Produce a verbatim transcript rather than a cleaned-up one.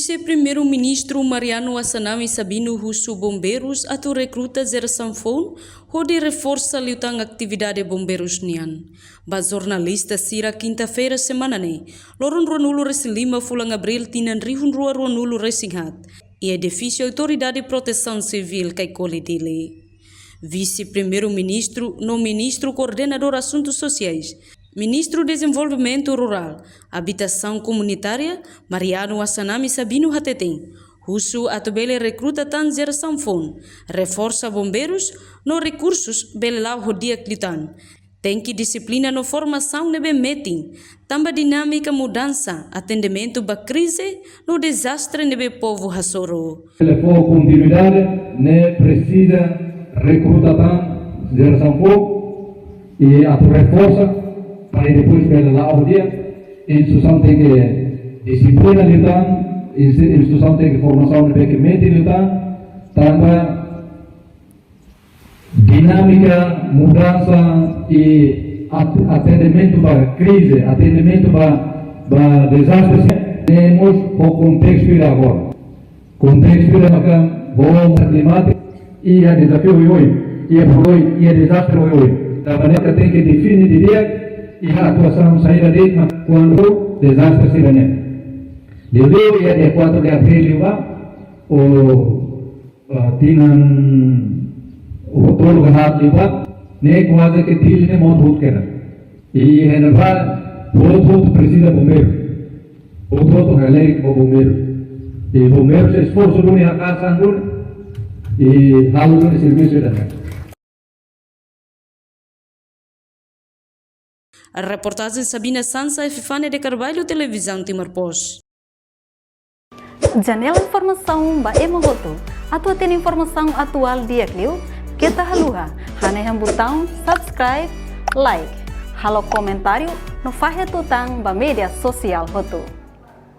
Vise-Primeiru-Ministru Mariano Assanami Sabino husu bombeirus atu rekruta jerasaun foun hodi reforsa liután atividade bombeirus nian. Ba jornalista sira kinta-feira semana ne'e, loron ruanulu-resin-lima fulan Abríl tinan rihun rua ruanulu-resin-haat, iha edifísiu Autoridade Protesaun Sivíl Caicoli, Dili. Vise-Primeiru-Ministru no Ministru Koordenadór Asuntus Sosiais, Ministru Dezenvolvimentu Rurál, Abitasaun Komunitária, Mariano Assanami Sabino hateten, husu atu bele rekruta tan jerasaun foun, reforsa bombeirus no rekursus bele la'o ho di'ak liután. Tenke dixiplina no formasaun ne'ebé metin, tanba dinámika mudansa, atendimentu ba krize no dezastre ne'ebé povu hasoru. Telefone kontinuidade ne'e presiza rekruta tan jerasaun foun i atu reforsa para depois bele la'o ho di'ak. Instituisaun tenke dixiplina liután, insti-, instituisaun tenke formasaun ne'ebé metin liután, tanba dinámika mudansa i at-, atendimentu ba krize, atendimentu ba, ba dezastre, temos o kontestu ida agora. Kontestu ida maka mudansa klimátika iha dezafiu oioin, iha problema, iha dezastre oioin. Tanba ne'e tenke define didi'ak iha atuasaun saida de'it mak kuandu dezastre sira ne'e. Liuliu iha dia kuatru de abril liubá, o ah, tinan rua tolu ka haat liubá, ne'e kuaze ke Dili ne'e mout hotu kedas. I iha ne'ebá, hotu-hotu presiza bombeiru. Hotu-hotu halerik ba bombeiru. I bombeiru sei esforsu duni, haka'as an duni, i halo duni servisu ida-ne'e. Reportajen Sabina Sansa, Epifania de Carvalho, Televizaun Timor Post. Janela informasaun ba ema hotu. Atu hatene informasaun atuál di'ak liu, keta haluha hanehan butaun subscribe, like, halo komentáriu no fahe tutan ba média sosiál hotu.